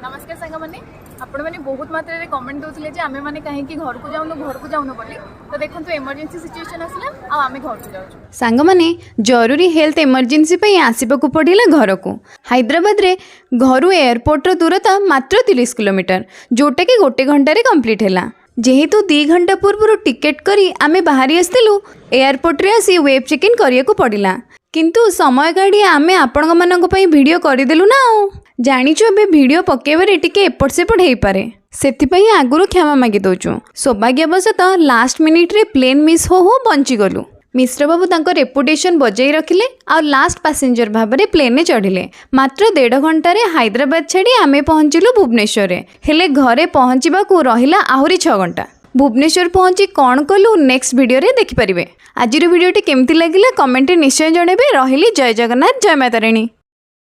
ନମସ୍କାର ସାଙ୍ଗମାନେ। ଆପଣମାନେ ବହୁତ ମାତ୍ରାରେ କମେଣ୍ଟ ଦେଉଥିଲେ ଯେ ଆମେମାନେ କାହିଁକି ଘରକୁ ଯାଉନୁ, ଘରକୁ ଯାଉନୁ ବୋଲି। ତ ଦେଖନ୍ତୁ, ଏମର୍ଜେନ୍ସି ସିଚୁଏସନ୍ ଆସିଲା ଆଉ ଆମେ ଘରକୁ ଯାଉଛୁ। ସାଙ୍ଗମାନେ, ଜରୁରୀ ହେଲ୍ଥ ଏମର୍ଜେନ୍ସି ପାଇଁ ଆସିବାକୁ ପଡ଼ିଲା ଘରକୁ। ହାଇଦ୍ରାବାଦରେ ଘରୁ ଏୟାରପୋର୍ଟର ଦୂରତା ମାତ୍ର 30 କିଲୋମିଟର, ଯେଉଁଟାକି ଗୋଟେ ଘଣ୍ଟାରେ କମ୍ପ୍ଲିଟ୍ ହେଲା। ଯେହେତୁ 2 ଘଣ୍ଟା ପୂର୍ବରୁ ଟିକେଟ୍ କରି ଆମେ ବାହାରି ଆସିଥିଲୁ, ଏୟାରପୋର୍ଟରେ ଆସି ୱେବ୍ ଚେକ୍ ଇନ୍ କରିବାକୁ ପଡ଼ିଲା। କିନ୍ତୁ ସମୟ କାଢ଼ି ଆମେ ଆପଣଙ୍କମାନଙ୍କ ପାଇଁ ଭିଡ଼ିଓ କରିଦେଲୁ ନା। ଆଉ ଜାଣିଛୁ, ଏବେ ଭିଡ଼ିଓ ପକାଇବାରେ ଟିକେ ଏପଟ ସେପଟ ହେଇପାରେ, ସେଥିପାଇଁ ଆଗରୁ କ୍ଷମା ମାଗି ଦେଉଛୁ। ସୌଭାଗ୍ୟବଶତଃ ଲାଷ୍ଟ ମିନିଟ୍ରେ ପ୍ଲେନ୍ ମିସ୍ ହଉ ହଉ ବଞ୍ଚିଗଲୁ। ମିଶ୍ରବାବୁ ତାଙ୍କ ରେପୁଟେସନ୍ ବଜାଇ ରଖିଲେ ଆଉ ଲାଷ୍ଟ ପାସେଞ୍ଜର ଭାବରେ ପ୍ଲେନ୍ରେ ଚଢ଼ିଲେ। ମାତ୍ର ଦେଢ଼ ଘଣ୍ଟାରେ ହାଇଦ୍ରାବାଦ ଛାଡ଼ି ଆମେ ପହଞ୍ଚିଲୁ ଭୁବନେଶ୍ୱରରେ। ହେଲେ ଘରେ ପହଞ୍ଚିବାକୁ ରହିଲା ଆହୁରି 6 ଘଣ୍ଟା। ଭୁବନେଶ୍ୱର ପହଞ୍ଚି କ'ଣ କଲୁ, ନେକ୍ସଟ ଭିଡ଼ିଓରେ ଦେଖିପାରିବେ। ଆଜିର ଭିଡ଼ିଓଟି କେମିତି ଲାଗିଲା, କମେଣ୍ଟରେ ନିଶ୍ଚୟ ଜଣାଇବେ। ରହିଲି, ଜୟ ଜଗନ୍ନାଥ, ଜୟ ମା ତାରିଣୀ।